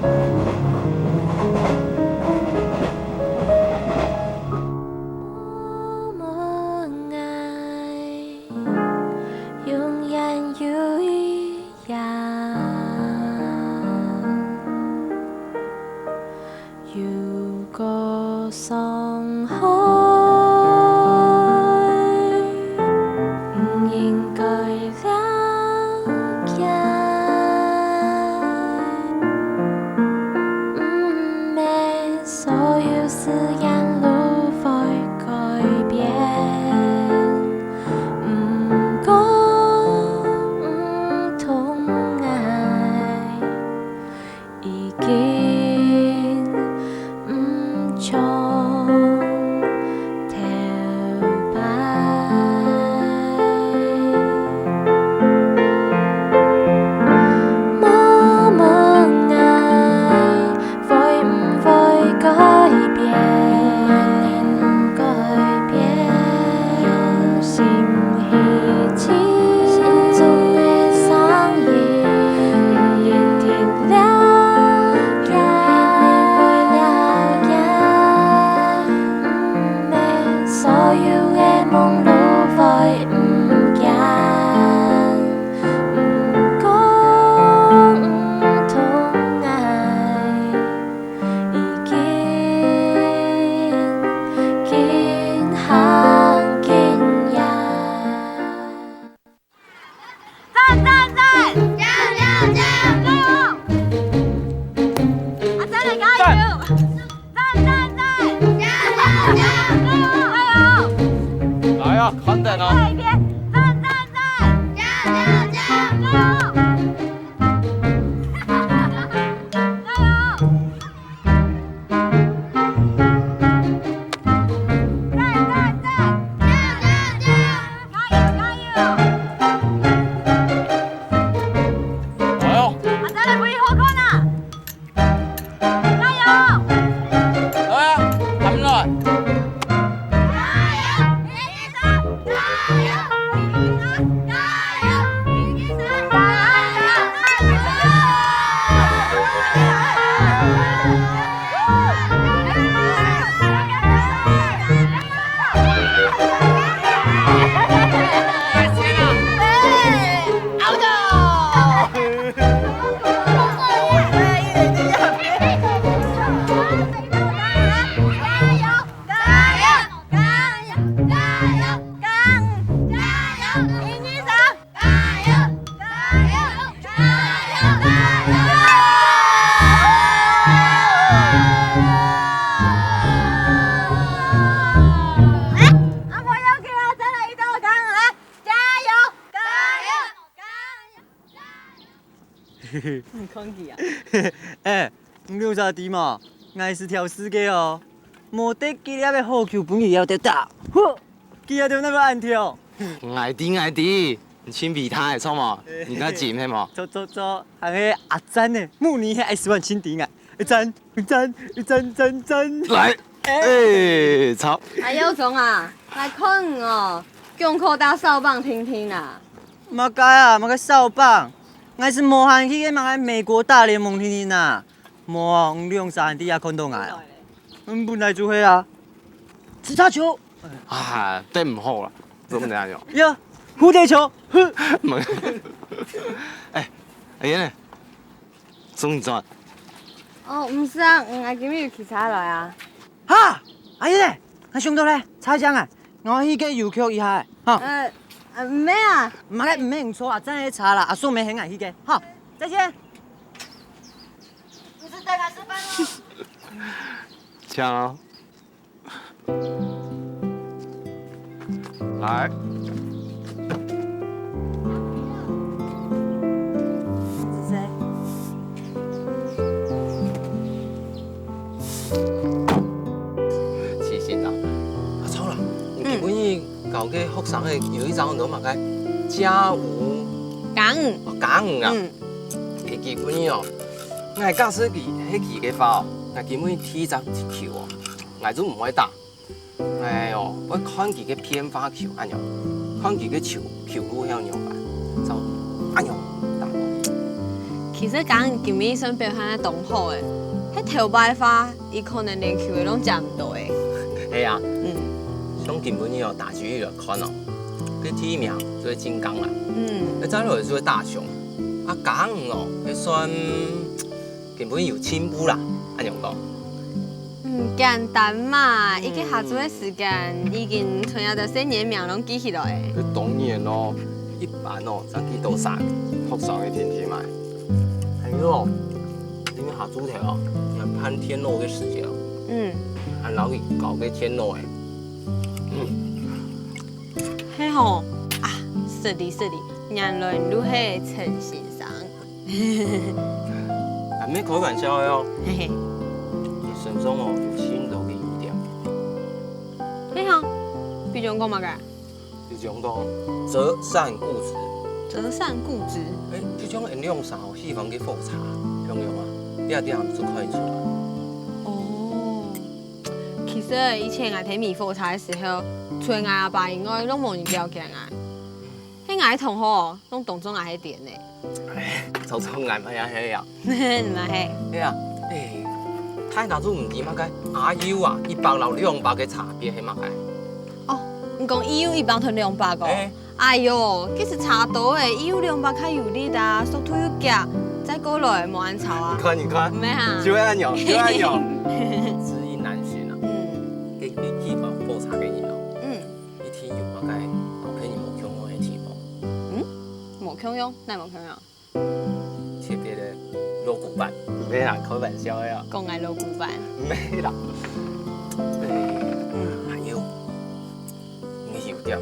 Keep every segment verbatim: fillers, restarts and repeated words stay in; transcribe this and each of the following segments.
默默爱，永远有一样。如果伤害，毋应该了解。 毋免所有事情都会改变，毋过毋同，爱已经毋像头 默默爱，会毋会改变？改变，用心去听，心中的声音，一定了解，一定会了解。 所有个梦都会毋见，毋过毋同，爱已经今行今夜。 赞赞赞！加油加油加油！阿珍也加油！赞赞赞！加油加油加油！加油！来啊，看等啊！再一遍！赞赞赞！加油加油加油！加油！ 哎呦！阿珍，你會好看啊！加油！來啊，喊落來！加油！加油！加油！ 加油！加油！加油！一二三！加油！加油！加油！加油！啊，無要緊啊，再來一道，加油！加油！加油！加油！ 你看佢啊。哎，你兩儕知無？𠊎係挑事个哦，無得幾粒个好球分佢枵忒打，呼，佢也就那個恁挑。𠊎知，𠊎知，你盡偉大个，著無？你較精係無？著，著，著，還係阿珍呢，母女係愛喜歡親弟啊，一讚。 真，真，真，真。來，哎。哎，著。哎，耀宗啊，來看你哦，功課打掃把定定啊。麼个啊，麼个掃把？𠊎係無閒去个麼个美國大聯盟定定啊。無，你兩儕還在這看著𠊎啊？嗯，本來就係啊。直插球。啊，真毋好啦，做毋得恁樣。呀，蝴蝶球，哼。哎，阿英呢？ 送你轉。哦，毋使啊，嗯，𠊎今日有騎車來啊。哈，阿英呢？𠊎想到咧，差一點啊，𠊎去該郵局一下，哈。呃，呃，毋係啊。麼个毋係毋著啊，正係差啦，阿叔無喊𠊎去个，哈，再見。你是帶他吃飯哦。請哦。 來。是誰？謝謝啦。阿超啦，你今晡日教个學生个有一張叫麼个？甲午。甲午。哦，甲午啊。嗯。 欸，佢今晡日哦，𠊎假使佢係佢个話哦，𠊎今晡日第一隻球哦，𠊎就毋會打。𠊎哦，會看佢个變化球，恁樣，看佢个球，球路係仰般，就恁樣打。其實嘉恩今晡日算表現得當好欸，係頭擺个話，佢可能連球仔攏接毋著欸。係啊，嗯。像今晡日哦，大局來看哦，該第一名就係晉江啦，嗯。該再落來就係大熊，啊，嘉恩哦，該算今晡日有進步啦，恁樣講。 嗯，簡單嘛，一個下晝个時間，已經全校个細人名攏記起來欸。該當然咯，一般哦，正記到三，學生个天天嘛。還有哦，今日下晝頭哦，你還辦電腦个時間哦，嗯。還摎佢搞个電腦欸。嗯。係吼，啊，失禮失禮，原來你就係陳先生。 還毋係開玩笑个哦。嘿嘿。你身上哦，有盡多个優點。嘿吼，比如講麼个？比如講，擇善固執。擇善固執。欸，就像𠊎兩儕哦，喜歡个火車，像樣啊，這點就看得出來。哦，其實以前𠊎在迷火車个時候，除𠊎阿爸以外，攏無人了解𠊎。 係𠊎个同學，攏當做𠊎係癲呢。唉，早知𠊎毋係啊，係啊。毋係係。係啊，欸，大家都毋知麼个E U啊，一百摎兩百个差別係麼个？哦，你講E U一百同兩百哦？欸。哎喲，其實差多欸，E U兩百較有力啊，速度又遽，再過來無恁吵啊。你看，你看，毋係哈。就會恁樣，就會恁樣。知音難尋啊。嗯。該，該，該，火車个人哦。嗯。 一定有麼个摎別人無共樣个地方。嗯？無共樣？哪無共樣？特別个老古板。毋係啦，開玩笑个啊。講𠊎老古板。毋係啦。欸，嗯。還有，你个優點，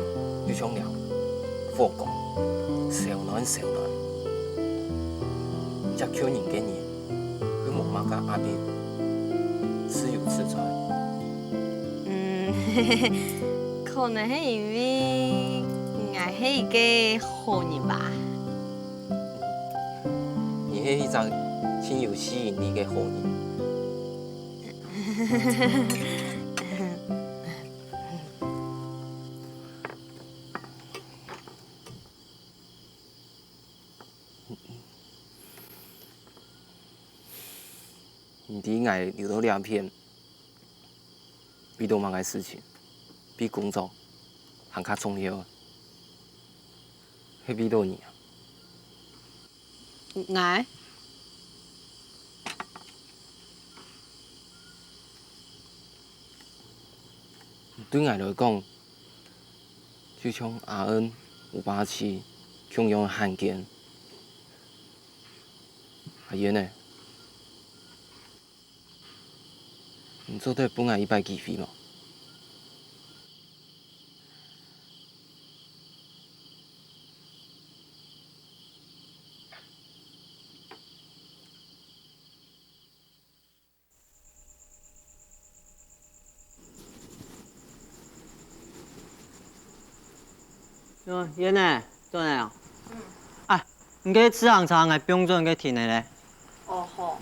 就像了，火光，燒暖燒暖，接近人个人。 又無麼个壓力，自由自在。嗯，可能係因為𠊎係一個好人吧。你係一隻盡有吸引力个好人。你知𠊎留到這片，為著麼个事情，比工作還較重要，係為著你啊。𠊎？對𠊎來講， 就像阿恩、吳爸七共樣个漢奸。阿英呢？你做得分𠊎一擺機會無？ 喲，燕仔，轉來哦。嗯。啊，你个自行車𠊎放轉該停仔咧。哦，好。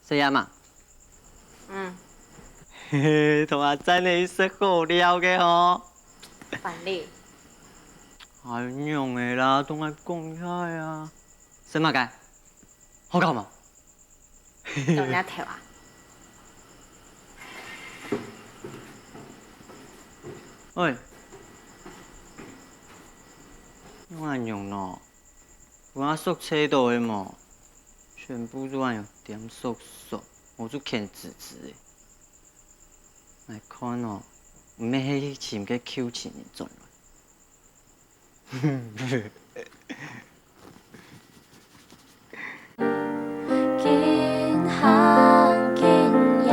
細阿姆。嗯。嘿嘿，同阿贊仔去食好料个吼。 煩咧。哎，仰仔啦，同𠊎講一下啊。食麼个？好搞無？當日頭啊。喂，仰恁樣咯？ 分阿叔揤著个無？全部都恁樣點索索，𠊎就譴直直个。𠊎看哦，毋係去尋該舊情人轉來。緊行緊遠。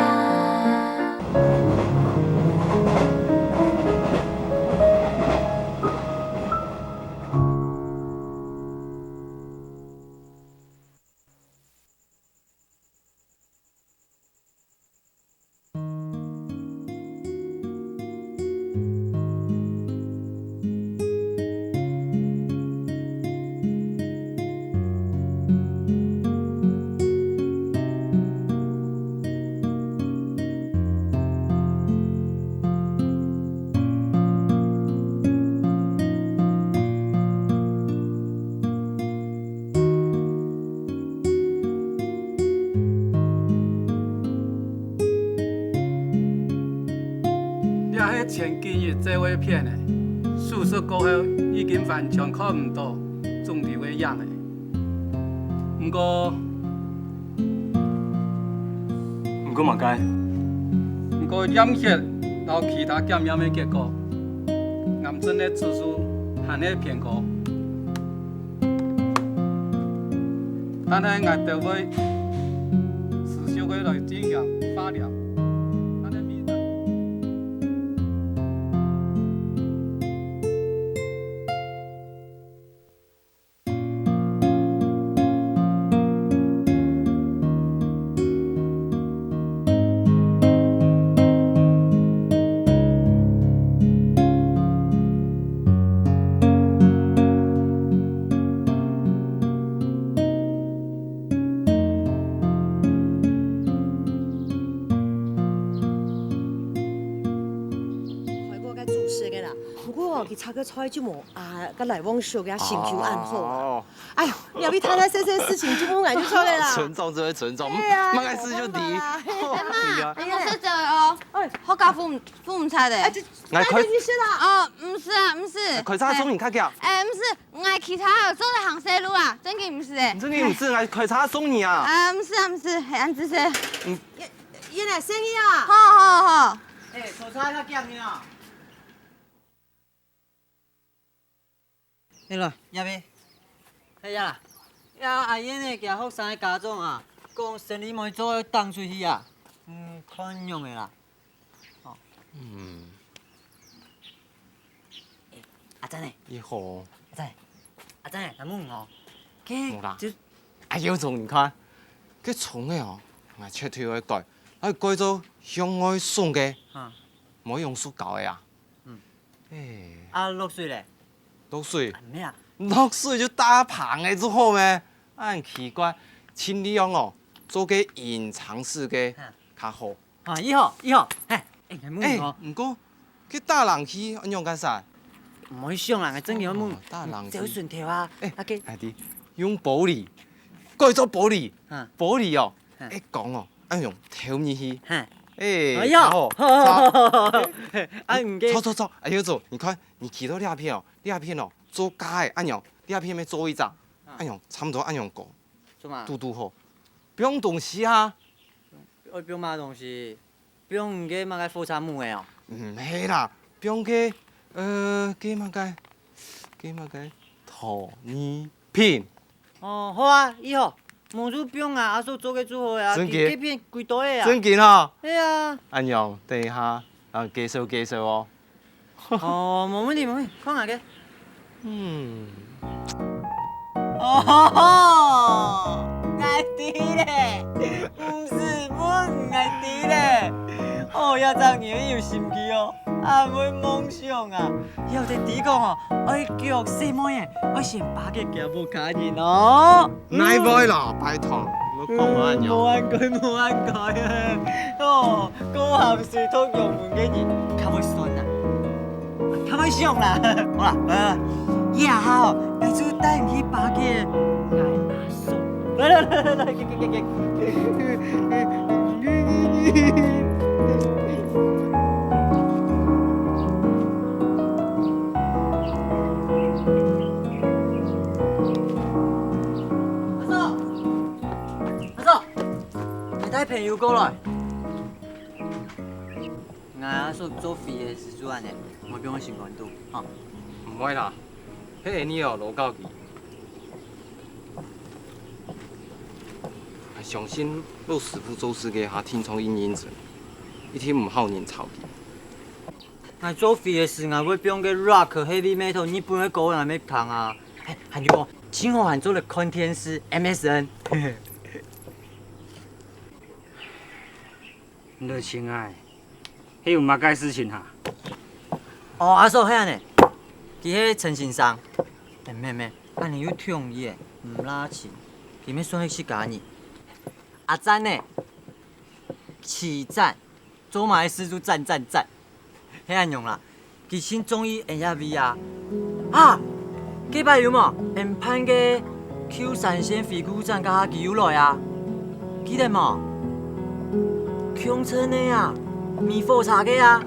前幾日做个片仔，手術過後已經完全看毋到腫瘤个影仔。毋過，毋過麼个？毋過驗血摎其他檢驗个結果，癌症个指數還係偏高。 但係𠊎兜會持續个來進行化療。但係每開過个主食个啦，毋過哦，佢炒个菜就無啊，个來往熟个，心臼恁好啊。哦。哎呀，你要為大大細細事情就問𠊎就錯了啦。村長就係村長，對啊，麼个事就提。哎呀，哎呀，你莫食這个哦，哎，好加分。 分毋出个。哎，這，𠊎開，你食啦。哦，毋使啊，毋使。開車送你較遽。哎，毋使，𠊎騎車做得行細路啊，正經毋使个。正經毋使，𠊎開車送你啊。啊，毋使啊，毋使，係恁仔細。嗯。原，原來生意啊。好，好，好。哎，坐車較遽呢啊。 係啦，這位。係呀啦，這阿燕仔佢學生个家長啊，講生理無做，愛等出去啊，嗯，看樣仔啦。哦。嗯。阿珍呢？你好。阿珍，阿珍呢？𠊎問你哦，該，無啦。就，哎喲，總你看，該蔥仔哦，𠊎絕對愛改，愛改做向外送个，啊。無用塑膠个啊。 嗯。哎。啊，落水咧？落水？啊，毋係啊。落水就打壩仔就好咩？恁奇怪，盡量哦，做个隱藏式个較好。啊，以後，以後，嘿，哎，𠊎問你哦。哎，毋過，去打冷氣，恁樣幹啥？毋好想啦，𠊎正經愛問。哦，打冷氣。走順頭啊，哎，啊，該，哎，對，用玻璃，改做玻璃，啊。玻璃哦，啊。哎，講哦， 恁樣投入去。嘿。哎，哎呀，好，好，好，好，好，好。啊，毋過，坐，坐，坐，哎喲，坐，你看，你企到這片哦，這片哦，做架个，恁樣，這片愛做一隻，恁樣，差毋多恁樣高，做麼？堵堵好，放東西啊。愛放麼个東西？放你个麼个火柴木个哦？毋係啦，放个，呃，个麼个，个麼个，土泥片。 哦，好啊，以後，無就放啊，阿叔做个就好啊，正經？佢該片幾多个啊？正經哦？係啊。恁樣，等一下，啊，介紹介紹哦。哦，無問題，無問題，看下个。嗯。哦，𠊎知咧，毋使問，𠊎知咧。哦，這隻人有心機哦，恁會夢想啊。以後在知講哦，愛叫細妹仔，愛先巴結厥屋下人哦。 哪會啦，拜託，莫講𠊎恁樣。無恁該，無恁該。哦，過鹹水讀洋文个人較會算啊，較會想啦。好啦，來來來，這下哦，𠊎就帶你去巴結𠊎阿叔。來來來來來，去去去去。阿叔， 阿叔，你帶朋友過來。𠊎阿叔做飛个時陣呢，莫放心肝肚，吼。毋會啦，係你哦，老高佢。𠊎相信老師傅做事个下定著一認真，一定毋好人吵佢。 𠊎做飛个時，𠊎會放个rock、heavy metal、日本个歌仔來聽啊。嘿，還有哦，盡好還做得看電視、M S N。你都親愛，係有麼个事情哈？哦，阿叔，係恁呢，佢係陳先生。哎，毋係，毋係，恁呢有創意个，毋罅親，佢乜算係自家人。阿讚呢，徐讚。 做麼个事就讚讚讚。係恁樣啦，佢盡中意𠊎這位啊。啊，該擺有無？𠊎辦个舊山線回顧展該下佢有來啊，記得無？共陣个啊，暝火車个啊。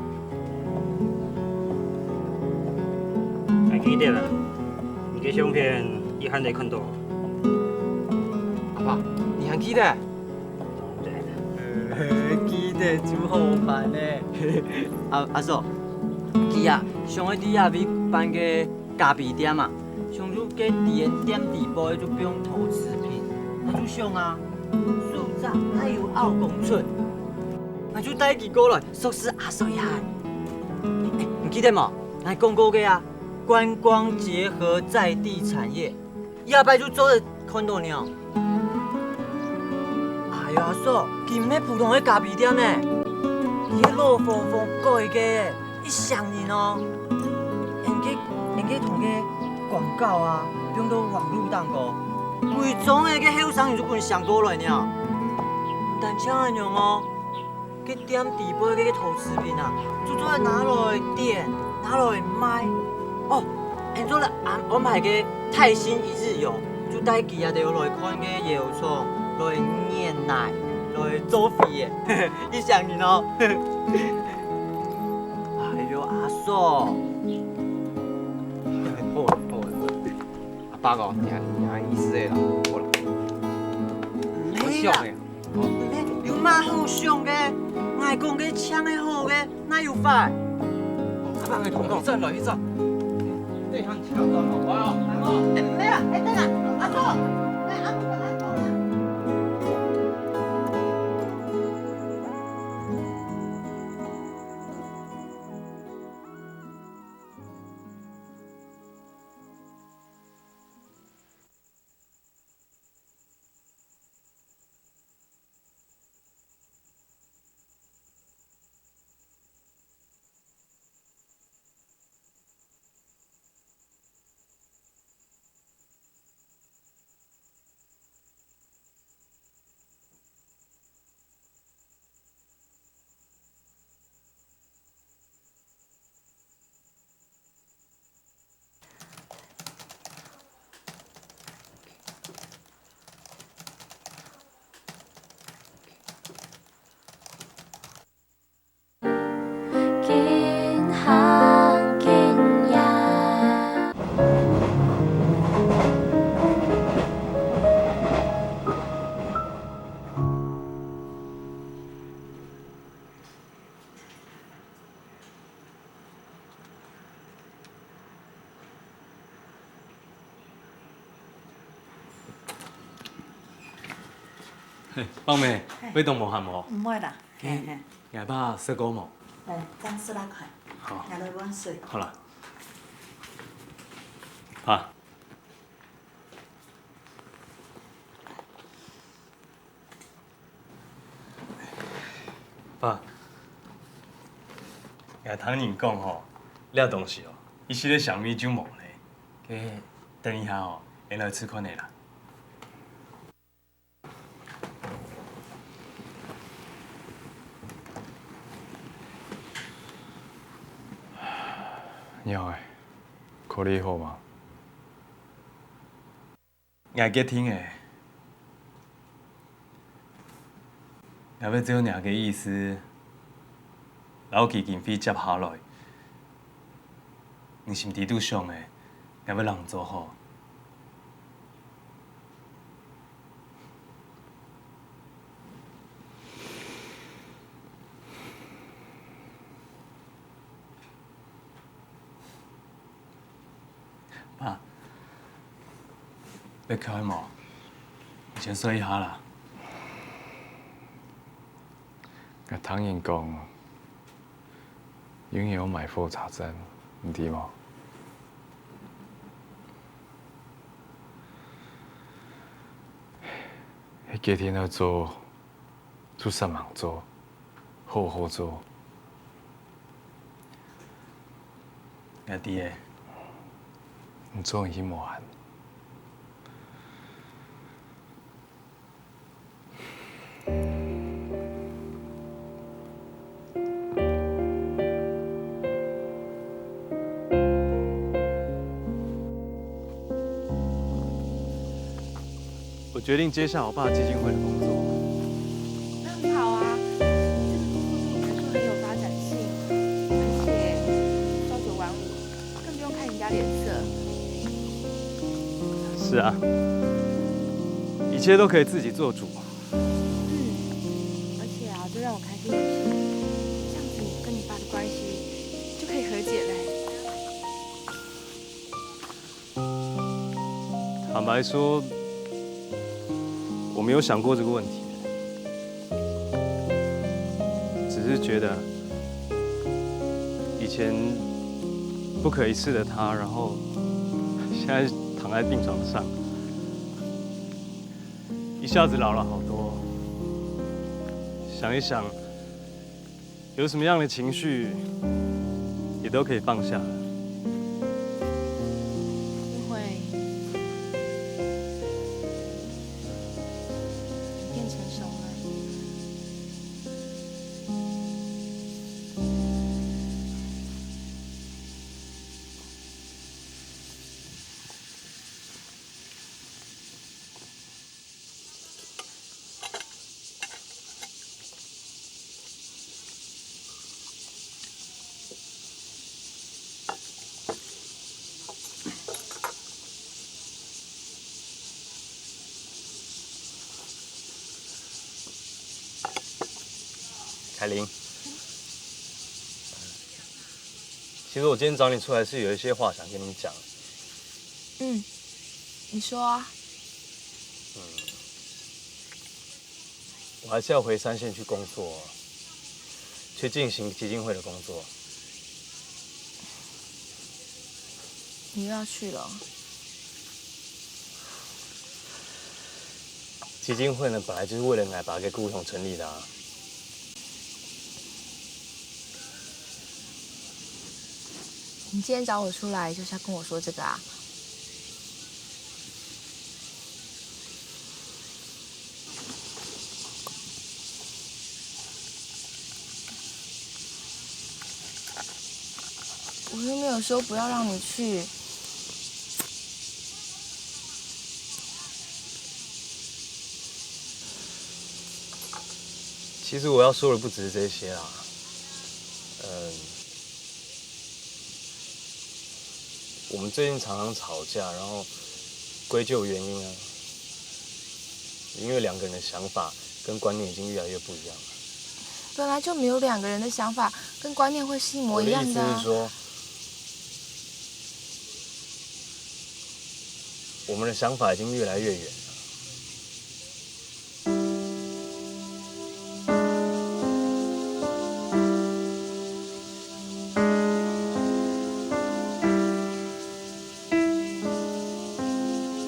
記得啊，你个相片也還在看到。阿爸，你還記得？記得就好辦呢。阿阿叔，佢啊，想愛在這位辦个咖啡店啊，想就該店店底背就放陶瓷瓶，𠊎就想啊，手作哪有拗工程，𠊎就帶佢過來，熟識阿叔一下。欸，你記得無？𠊎講過个啊，觀光結合在地產業。 這擺就做得看到呢。哎喲，阿叔，佢毋係普通个咖啡店呢，佢係老伙房改个，一箱人哦。𠊎个𠊎个同个廣告啊，放到網路頂高，歸莊个該後生人就分享過來呢。毋單淨恁樣哦， 該店底背个陶瓷瓶啊，就做得拿來點，拿來賣。哦，𠊎做得安安排个泰興一日遊，就帶佢兜來看个窯廠，來拈泥，來做灰个，一箱人哦。哎喲，阿叔，好啦好啦，阿伯哦，你你意思个啦，好啦，我想个。 有麼好想个？𠊎講个淨係好个，哪有壞？阿伯，𠊎同你講，一站來一站，對向前走，好不好？毋係啊，哎，等下，阿叔，哎，阿叔，來，來，來。緊行緊遠。 嘿，芳妹，嘿。胃當無閒無？毋會啦，嘿，嘿。你阿爸食過無？嗯，正食啦快。好。拿來碗水。好啦。好。 爸，𠊎聽人講吼，這東西哦，一息仔香味就無咧。該等一下哦，𠊎來試看仔啦。 娘欸，可你好嗎？𠊎決定咧，𠊎會照若个意思，摎基金會接下來。你心底肚想个，𠊎會摎你做好。 爸，愛去無？你先睡一下啦。𠊎聽人講， 永遠有買火車站，你知無？係決定愛做，就煞猛做，好好做。𠊎知咧。你做你去無閒。 我決定接下我爸基金會的工作。那很好啊，你這個工作對你來說很有發展性，而且朝九晚五，更不用看人家臉色。是啊，一切都可以自己做主。嗯，而且啊，最让我开心的是，这样子你跟你爸的关系就可以和解嘞。坦白说，我没有想过这个问题。 只是觉得以前不可一世的他，然后现在躺在病床上，一下子老了好多。想一想，有什么样的情绪，也都可以放下了。因为你变成熟了。凯琳，其实我今天找你出来是有一些话想跟你讲。嗯，你说啊。我还是要回山线去工作啊，去进行基金会的工作。你又要去了哦？基金会呢，本来就是为了𠊎爸个故乡成立的啊。你今天找我出来，就是要跟我说这个啊？ 我又没有说不要让你去。其实我要说的不只是这些啦，嗯，我们最近常常吵架，然后归咎原因啊，因为两个人的想法跟观念已经越来越不一样了。本来就没有两个人的想法跟观念会是一模一样的啊。我的意思是说，我们的想法已经越来越远了。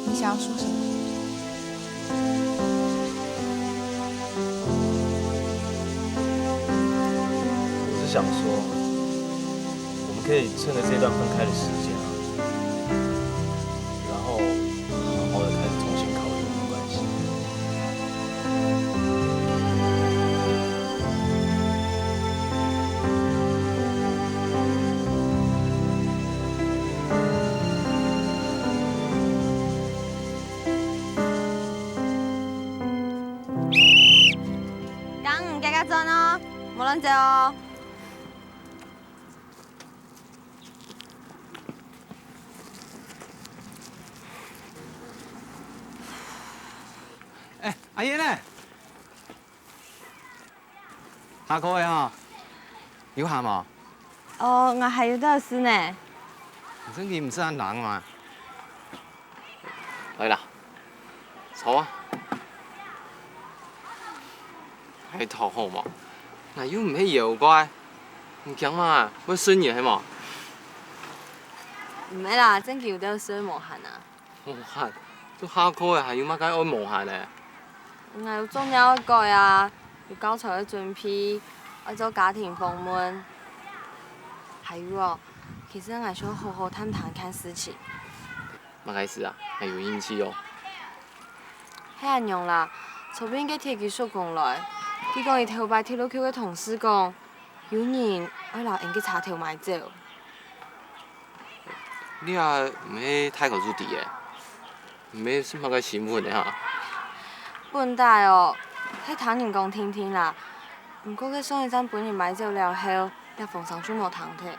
你想要说什么？我是想说，我们可以趁着这段分开的时间啊，然后好好的开始重新考虑我们的关系。 江魚，遽遽轉哦，莫亂走哦。哎，阿燕呢？ 下課个吼，有閒無？哦，𠊎還有兜事呢。你真經毋識恁懶嘛？來啦，坐啊。拜託好無？𠊎又毋係妖怪，你驚麼个？會食你係無？毋係啦，真經有兜事無閒啊。 無閒，都下課了，還有麼个愛無閒呢？𠊎有作業愛改啊，有教材愛準備，愛做家庭訪問。還有哦，其實𠊎想好好談談看事情。麼个事啊？還有興趣哦？係恁樣啦，昨晡日个鐵枝叔公來，佢講佢頭擺鐵路局个同事講，有人愛摎𠊎个車頭買走。 這毋係大家都知个，毋係麼个新聞个哈？本底哦，係聽人講定定啦。毋過該上一站分人買走了後，這風聲就無聽忒。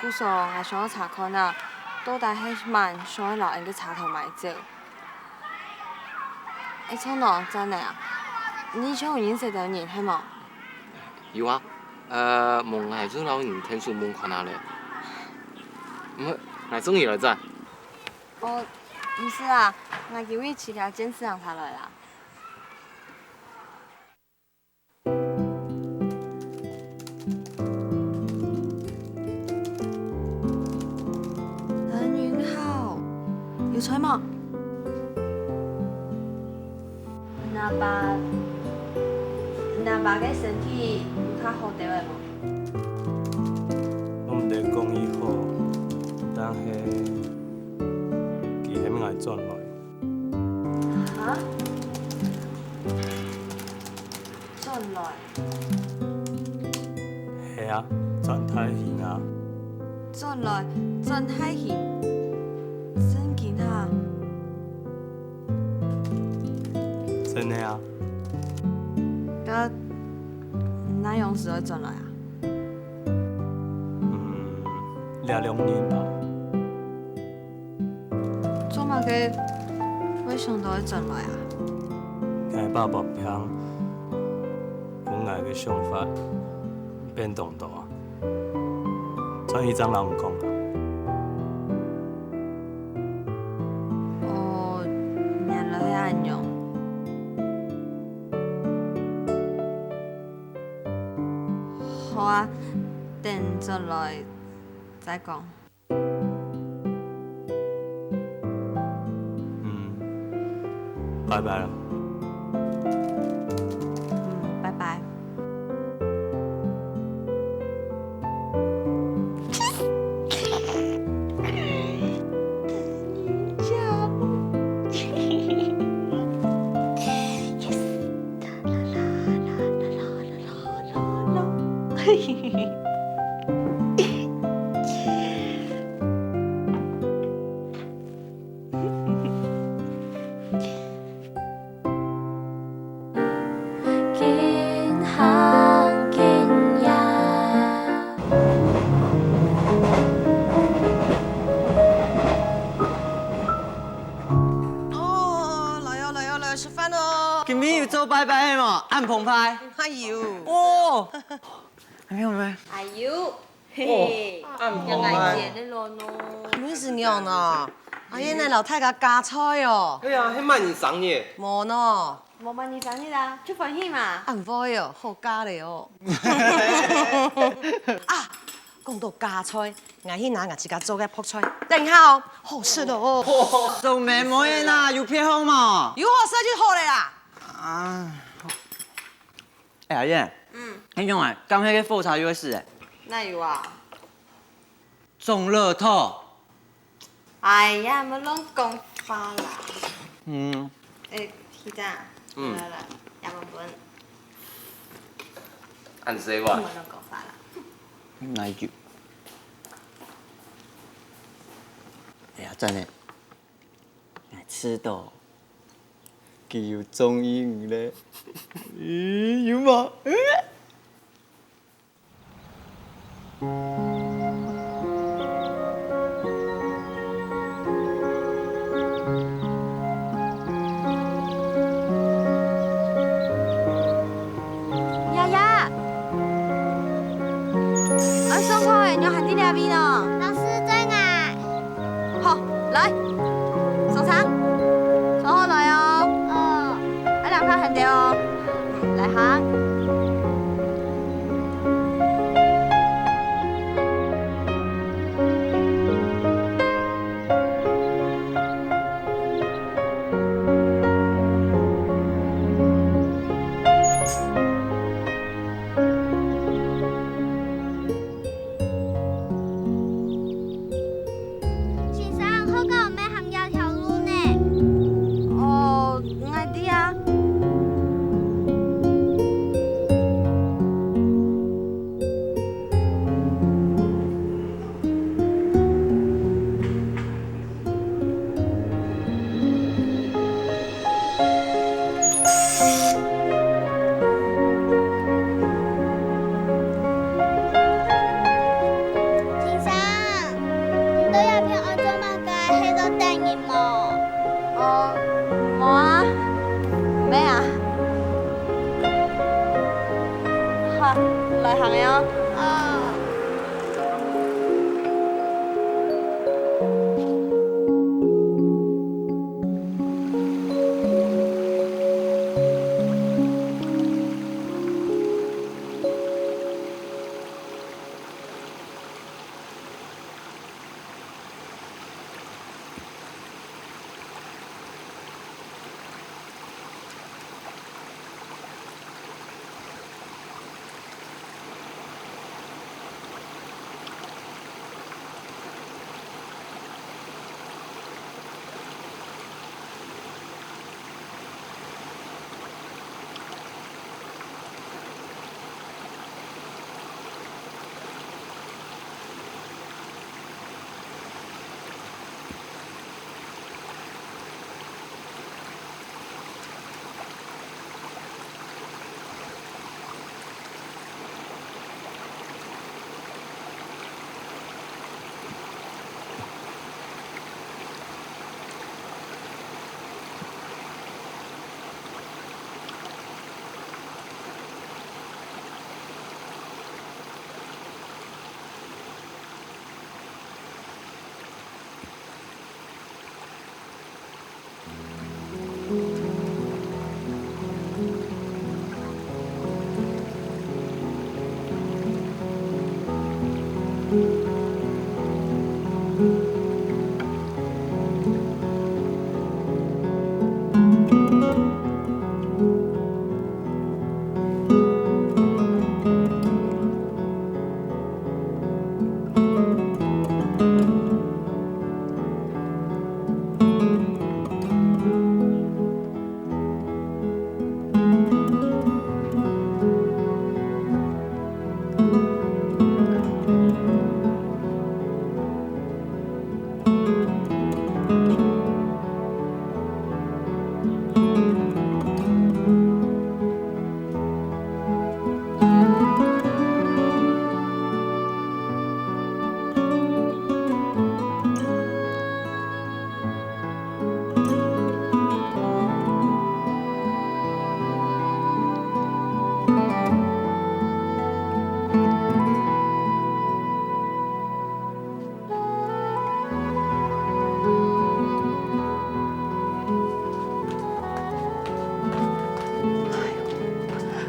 故所，𠊎想愛查看啊，到底係麼人想愛摎𠊎个車頭買走？欸，著喏，真个啊！你以前有認識个人係無？有啊，呃，無𠊎就摎人𢯭手問看啊咧。毋過，𠊎送你來轉。哦，毋使啊，𠊎今日騎該電視上車來啦。 陳雲浩，有在無？你阿爸，你阿爸个身體有較好兜仔無？我毋得講佢好，但係佢喊𠊎轉來。哈？轉來？ 係啊，轉大興啊。轉來，轉大興，正經啊？真个啊。該哪央時會轉來啊？嗯，這兩日吧。 做麼个會想著愛轉來啊？𠊎爸發病，分𠊎个想法變動著啊。轉去正摎你講啊。哦，原來係恁樣。好啊，等轉來再講。 嗯，拜拜了。嗯，拜拜。緊行緊遠。哦，來哦，來哦，來食飯哦。今晡日有做拜拜係無？恁澎湃。哎喲。哦。哎喲喂。哎喲。 嘿嘿，哦，恁好啊。仰仔个咯喏。你係仰呢？阿英來摎大家加菜哦。係啊，係麼人生日？無喏。無麼人生日啊，就歡喜嘛。恁會哦，好加咧哦。啊，講到加菜，𠊎去拿𠊎自家做个覆菜，等一下哦，好食哦。做咩無啦，有別項無？有好食就好咧啦。啊。 哎，阿燕，嗯。你仰仔，敢係該火車又會死欸？哪有啊？中樂透。哎呀，莫亂講話啦。嗯。哎，去仔，嗯。來來來，也問問。恁細話。莫亂講話啦。哪有？哎呀，真个。 𠊎知道，佢有中意你咧。咦，有無？丫丫，愛上課欸，仰還在這位呢？老師，在啊。 好，來，上車，坐好來哦。哦。愛兩塊很多哦。來行。 先生，學校毋係行這條路呢。哦，𠊎知啊。行个哦。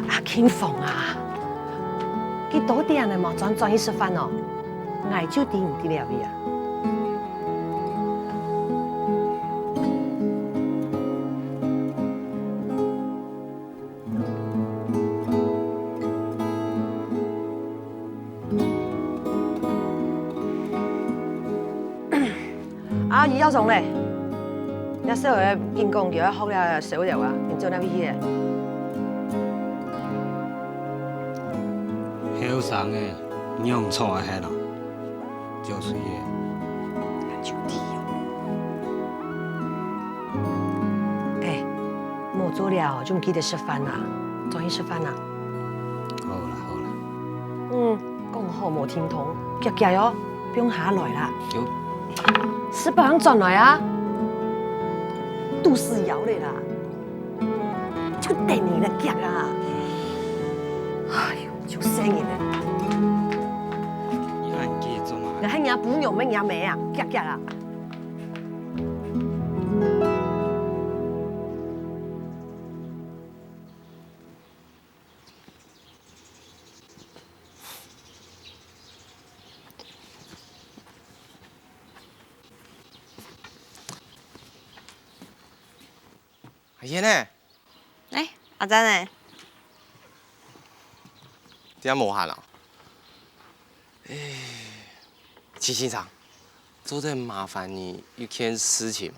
阿慶芳啊，幾多點了無轉轉去食飯哦？𠊎就知你在這位啊。 啊，余耀宗咧，這細人仔緊講佢愛學這手療啊，你做哪位去咧？後生个，仰坐會歇咯？ 就係个。就知哦。哎，無做了，就毋記得食飯啦，轉去食飯啦。好啦，好啦。嗯，講好無停動，遽遽哦，放下來啦。有。食飽正轉來啊。肚屎枵咧啦。 就等你了，遽啊！哎喲，就細人仔。你恁急做麼个？𠊎喊若餔娘乜若姆啊，遽遽啊！ 阿燕呢？哎，阿珍呢？這下無閒啊？哎，徐先生，做得麻煩你一件事情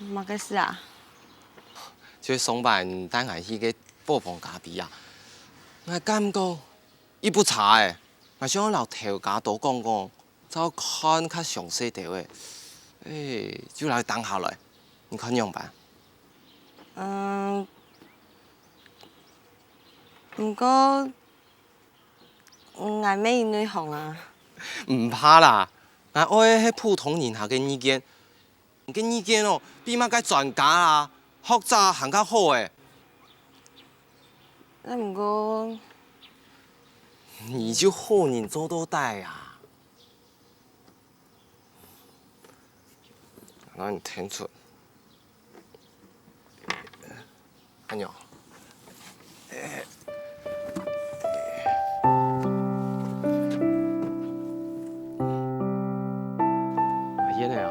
無？麼个事啊？就係上擺你帶𠊎去个寶房咖啡啊，𠊎感覺 一步差欸，𠊎想愛摎頭家多講講，正好看較詳細兜仔。欸，就摎佢談下來，你看仰般？嗯，毋過，嗯，𠊎乜已內行啊。毋怕啦，𠊎愛个係普通人客个意見。 你个意見哦，比麼个專家啊、學者還較好欸。啊毋過，你就好人做到底啊！𠊎同你𢯭手。阿娘。阿燕仔啊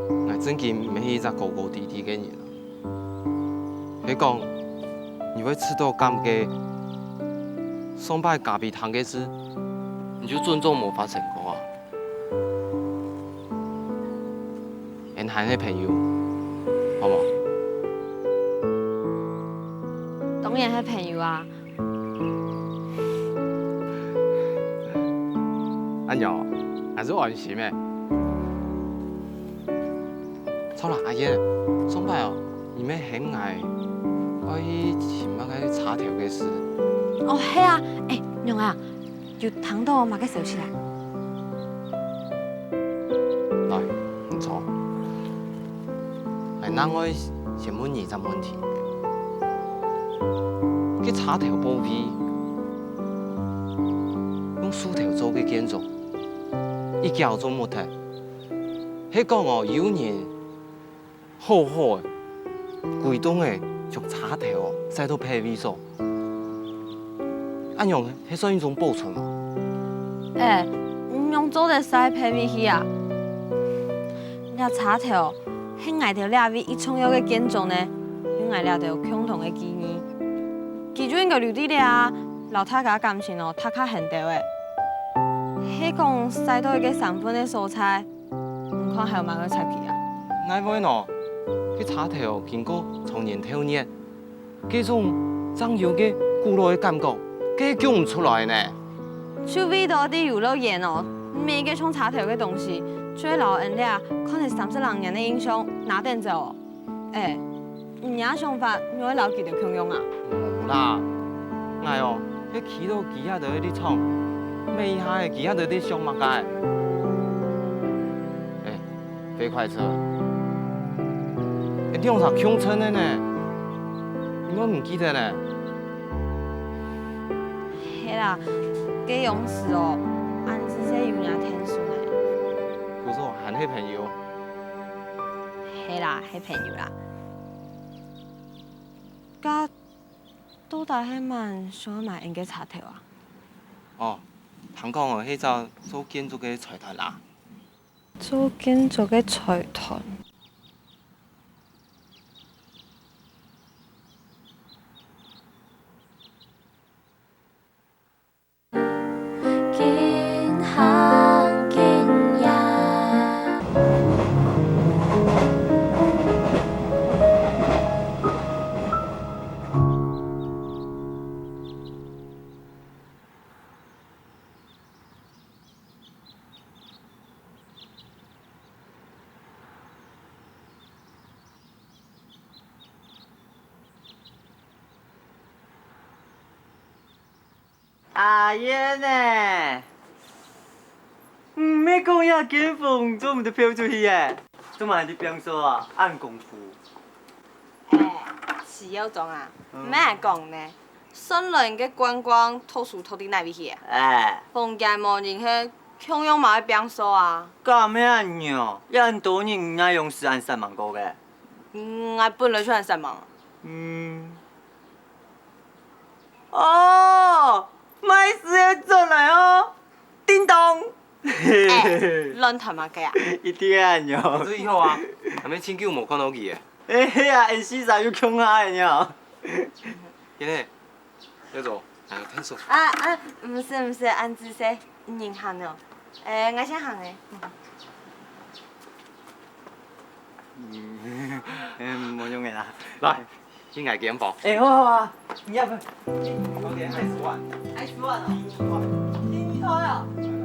，𠊎正經毋係一隻高高低低个人啊。 係講，你會試著感覺上擺咖啡廳个事，你就準做無發生過啊？𠊎還係朋友，好無？當然係朋友啊！恁樣，還係安心欸。 著啦，阿燕，上擺哦，你乜喊𠊎愛去尋麼个茶頭个事。哦，係啊，欸，娘啊，有聽著麼个消息啊？來，你坐。𠊎另外先問你一隻問題。該茶頭保衛，用樹頭做个建築，一腳做木頭，係講哦，有人 好好仔，歸棟仔將茶頭哦，徙到別位所。恁樣係算一種保存無？欸，仰做得徙別位去啊？這茶頭係𠊎兜這位一重要个建築呢，有𠊎兜共同个記憶。佢就應該留在這啊，摎大家感情哦，疊較𠎷兜仔。係講徙到一個生份个所在， 你看還有麼个差別啊？哪會呢？該茶頭經過長年透熱，該種正有个古老个感覺，該講毋出來呢。就為著在遊樂園哦，買該種茶頭个東西，就會摎𠊎這看了三十零年个印象拿等走哦。 欸，你這想法仰會摎佢兜共樣啊？無啦，𠊎哦，係企到佢兜个立場，問一下佢兜在想麼个。欸，飛快車，欸，你用啥共振个呢？你仰毋記得呢？係啦，該央時哦，恁仔細有人𢯭手呢。故所還係朋友。 係啦，係朋友啦。該到底係麼人想買𠊎个茶頭啊？哦，聽講哦，係隻做建築个財團啦。做建築个財團。 緊行緊遠。阿燕仔，毋係講這間房做毋得飄出去欸，做麼个在拚掃啊？恁功夫。欸，徐耀宗啊，嗯。毋係講呢，算來你个觀光讀書讀到哪位去啊？欸。房間無人係共樣嘛愛拚掃啊。敢係恁樣？這恁多年你哪央時恁煞猛過个？嗯，𠊎本來就恁煞猛。嗯。 哦，賣食个轉來哦，叮咚！欸，亂彈麼个啊？一定喲。這以後啊，還無盡久無看到佢欸。欸，係啊，𠊎四儕又共下个喲。今日，耀宗，來，𢯭手。啊，啊，毋使，毋使，恁仔細。 人行哦。欸，𠊎先行欸。嗯，嗯，無用个啦。來，去𠊎間房。欸，好啊，好啊，你也不，你，你愛洗碗。愛洗碗哦。洗碗。洗碗啊。洗碗啊。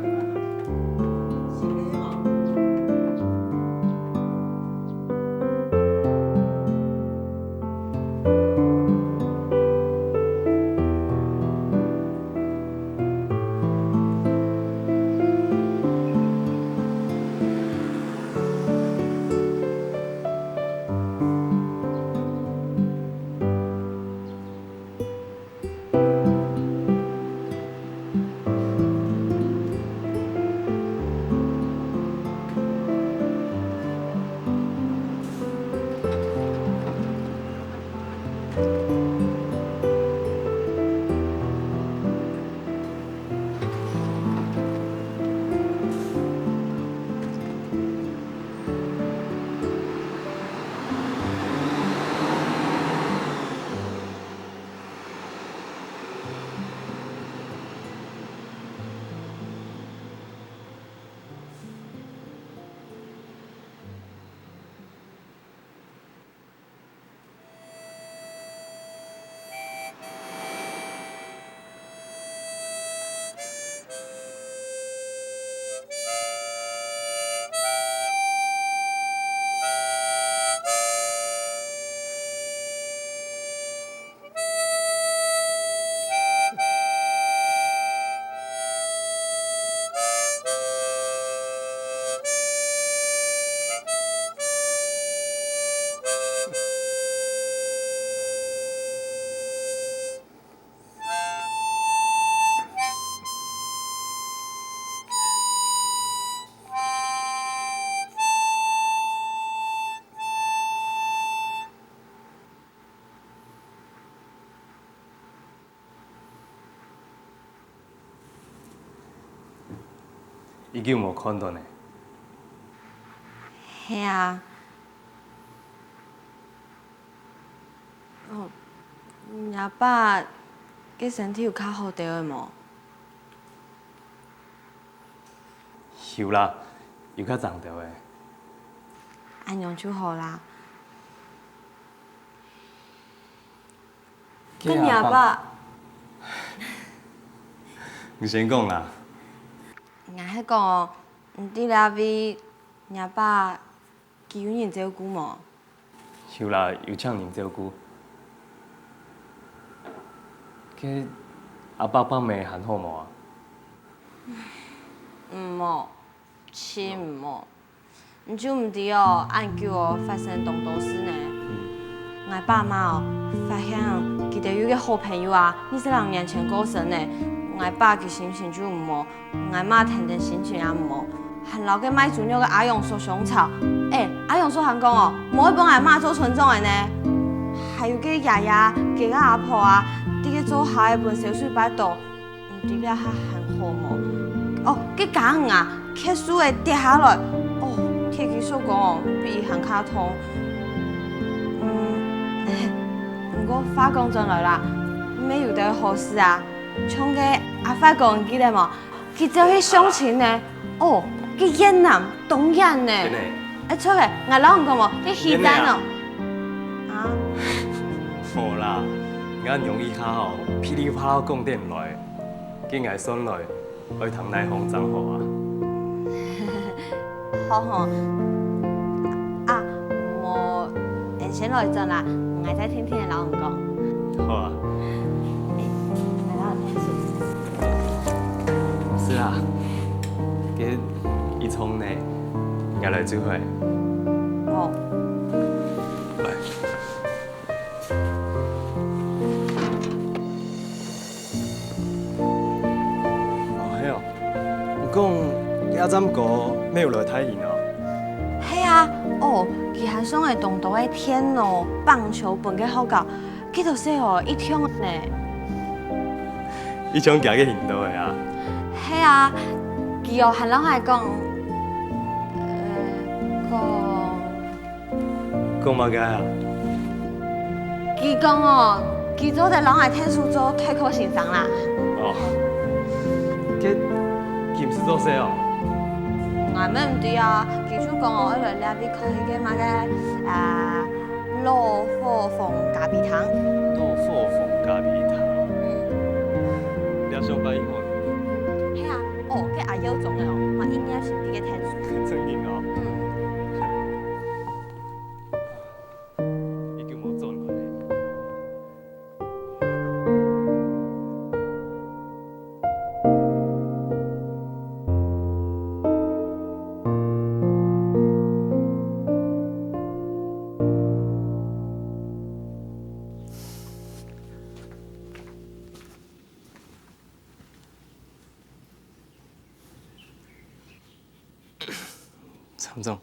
已經無看到呢。係啊。哦，若爸个身體有較好兜仔無？有啦，有較正兜仔。恁樣就好啦。該若爸，你先講啦。 𠊎係講哦，你知這位若爸佢有人照顧無？有啦，有請人照顧。該阿伯伯姆還好無啊？毋好，盡毋好。 你就毋知哦，恁久哦，發生當多事呢。𠊎爸媽哦，發現佢兜有個好朋友啊，二十零年前過身呢。𠊎爸佢心情就毋好，𠊎媽跈等心情也毋好，還摎該賣豬肉个阿勇叔相吵。欸，阿勇叔還講哦，無愛分𠊎媽做村長个呢。還有該爺爺，佢个阿婆啊，在該灶下仔分燒水煏著， 毋知這下還好無？哦，該家園啊，缺樹仔跌下來，哦，鐵枝所講哦，比還較痛。嗯，毋過話講轉來啦，乜有兜好事啊，像該阿發哥，你記得無？佢走去相親呢。 哦，該越南當遠呢。真的？欸，著个，𠊎摎你講無，該西藏哦。啊？無啦，𠊎用一下吼，噼里啪啦講等來，該𠊎算來，愛聽哪項正好啊？好吼。啊，無，你先來轉啦，𠊎再定定仔摎你講。好啊。欸，𠊎摎你聽先。 是啊，該一張呢，𠊎來做伙。好。來。哦，係哦。你講，阿占哥乜有來大林哦？係啊，哦，佢還送來當多个電腦、棒球分該學校， 幾多歲哦，一張呢？一張幾个行動个啊？係啊，佢哦，還摎𠊎講，呃，講，講麼个啊？佢講哦，佢做得摎𠊎𢯭手做代課先生啦。哦，該佢毋使做事哦？𠊎乜毋知啊，佢就講哦，愛來這位開个麼个啊， 老伙房咖啡廳。老伙房咖啡廳。嗯。這想法已好。係啊，哦，該阿耀總个哦，嘛應該係你个天使。真个哦。嗯。已經無轉來了。 站长，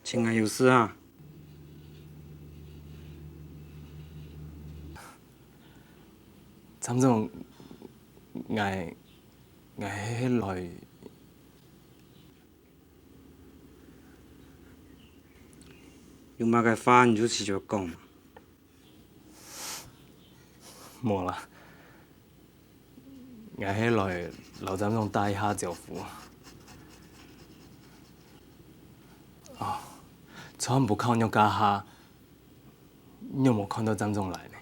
请问有事啊？站长，𠊎，𠊎係来 有麼个話你就直接講嘛。無啦，𠊎係來摎站長打一下招呼。哦，昨暗晡烤肉該下，你有無看到站長來呢？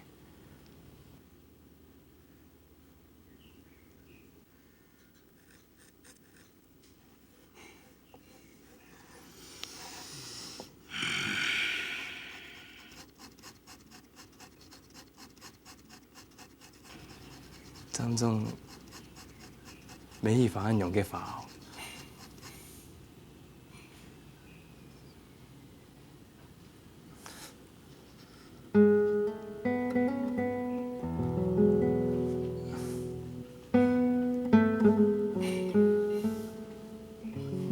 站长，乜喜歡恁樣个花哦。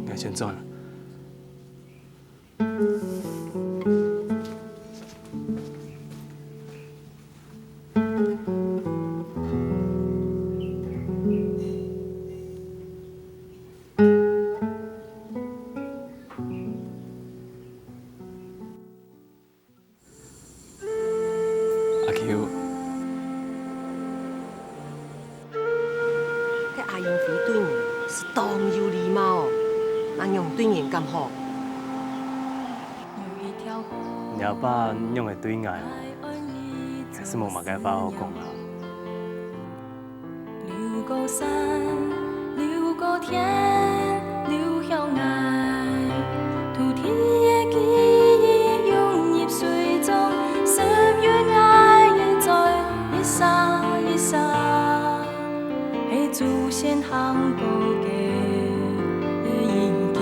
𠊎先轉。當有禮貌，恁樣對人敢好？你阿爸恁樣个對𠊎哦，實在無麼个話好講啊。流過山，流過天，流向𠊎。土地个記憶湧入水中，十月𠊎也在一閃一閃。 係祖先行過个印記。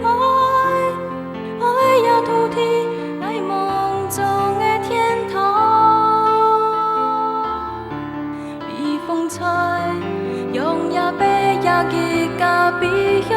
愛，愛這土地，𠊎夢中个天堂。微風吹，揚這白夜个家，悲傷